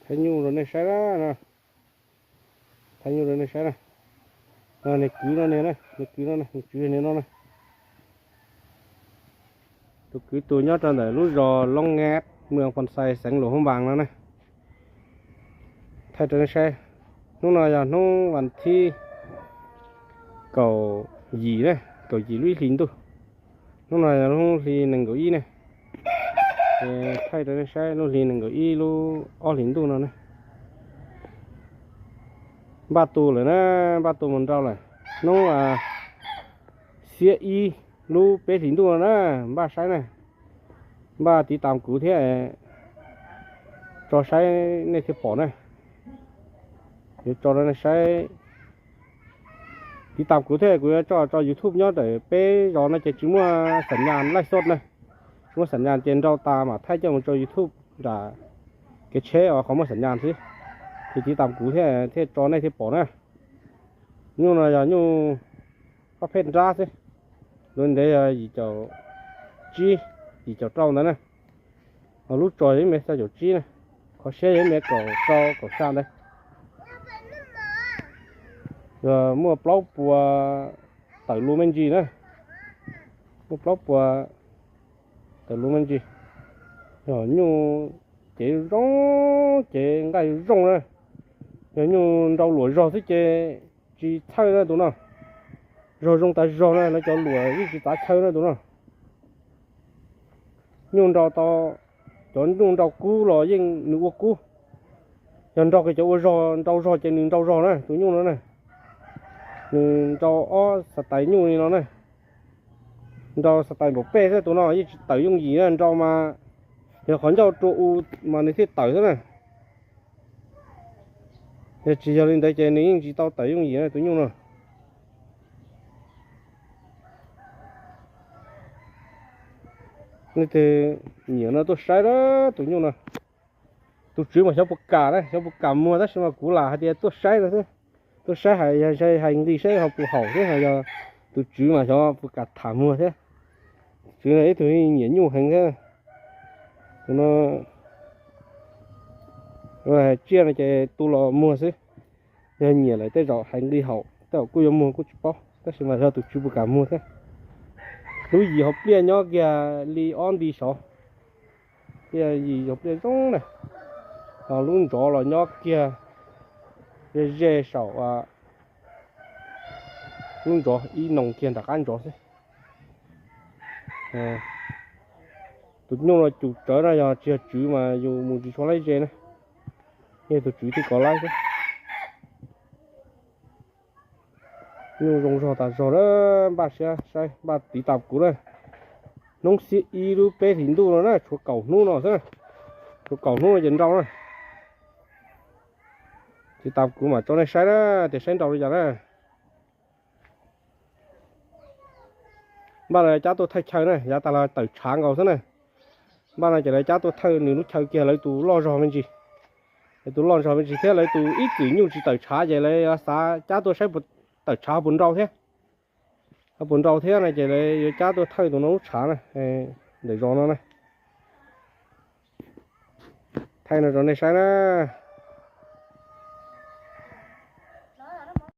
Thaij nyuj rau nej saib na, thaij nyuj rau nej saib na. Niag kwv no niag na, niag kwv no, niag kwv niag no na. Tus kwv tus nyob rau ntawm lub zos Loob Nab, mwm Phoo Xais, xeev Luam Phab Npaas no na. Thaij rau nej saib, hnub no yog hnub vas thib kaum yim na, kaum yim lub ib hlis ntuj. Hnub no yog hnub hli nees nkaum ib ne. Thaij rau nej saib lub hli nees nkaum ib lub ob hlis ntuj no ne. Npaj tu lawm na, npaj tu mus nrau lawm. Hnub xiab ib lub peb hlis ntuj no na, npaj saib na, npaj tiv tam kuv thiab tso saib nej thiaj pom na. Yuav tso rau nej saib. Tiv tam kuv thiab kuv yuav tso tso YouTube nyob ntawm peb zos no ces tsis muaj xam nyas laij xoj na. Tsis muaj xam nyas ces nrau tas mam thaij coj mus tso YouTube nram kev tsheb uas qhov muaj xam nyas xwb. Ces tiv tam kuv thiab thiaj tso nej thiaj pom na. Nyuj no yog nyuj ob pheej nrab xwb. Lub ntev yog yim caum tsib, yim caum rau ntawd na. Ho lub tsos yog ib mev xya caum tsib na. Qhov siab yog ib mev kaum rau kaum xya ntawd. Yog muaj plaub puas tawm lus me ntsis na. Muaj plaub puas tawm lus me ntsis. Yog nyuj cev zoo, cev nqaij zoo na. Yog nyuj nrau luam zog xwb ces tsis txhawj na tus no. Zog zoo tas zog na, lawv cov luam yeej tsis txav chaw na tus no. Nyuj nrau tau, cov nyuj nrau kub los yeej nws ua kub. Yog nrau kiag cov ua zog, nrau zog ces nws nrau zog na tus nyuj no na. Nws nrau ob xas tais nyuj li no na. Nrau xas tais npaum peb xwb tus no yeej tsis tawm yooj yim na, nrau mas yog qhov ncauj rua u mas nws thiaj tawm xwb na. Yog tsis yog li ntawd ces nws yeej tsis tau tawm yooj yim na tus nyuj no. Leej twg nyiam no tuaj saib na tus nyuj no. Tus tswv mas xyov puas kam na, xyov puas kam muag tab sis mas kuv lam hais tias tuaj saib no xwb. Tuaj saib hais, hais nqi saib ho puas haum thiab ho yog tus tswv mas xyov puas kam tham muag thiab. Tus tswv no ib tug nyiam nyuj heev thiab. Tus no hais tsiaj no ces tu los muag xwb. Yog nyiam lawm tej zaum hais nqi haum, tej zaum kuj yuav muag kuj tsis paub, tab sis mas yog tus tswv puas kam muag thiab. Lub yim hauv pliaj nyob kiag li ob nti saud, pliaj yim hauv pliaj zoo na. Ho lub ntsov los nyob kiag ze ze saum lub ntsov ib noo kiag nram qab ntsov xwb. Tus nyuj no cus tsawv no yog tsis yog tswv mas yus mus tsis tshua laib ze na. Yog tus tswv thiaj kov laib xwb. Nyuj zoo zog tas zog na, npaj siab saib, npaj tiv tam kuv na. Hnub xiab ib lub peb hlis ntuj no na, tshuav kaum hnub no xwb na. Tshuav kaum hnub no ces nrau na. Tiv tam kuv mam tso nej saib na, tias saib nrau li cas na. Npaj no cab tuaj thawj chaw na, yav tas los tawm tshav nkaus xwb na. Npaj no ces lawv cab tuaj thawj nws lub chaw kiag lawv tus loj zog me ntsis. Lawv tus loj zog me ntsis thiab lawv tus ib txwm nyuj tsis tawm tshav ces lawv yuav xav cab tuaj saib puas tawm tshav puas nrau thiab. Ho puas nrau thiab no ces lawv yuav cab tuaj thawj tus no lub tshav na, ntawm zos no na. Thaij no rau nej saib na.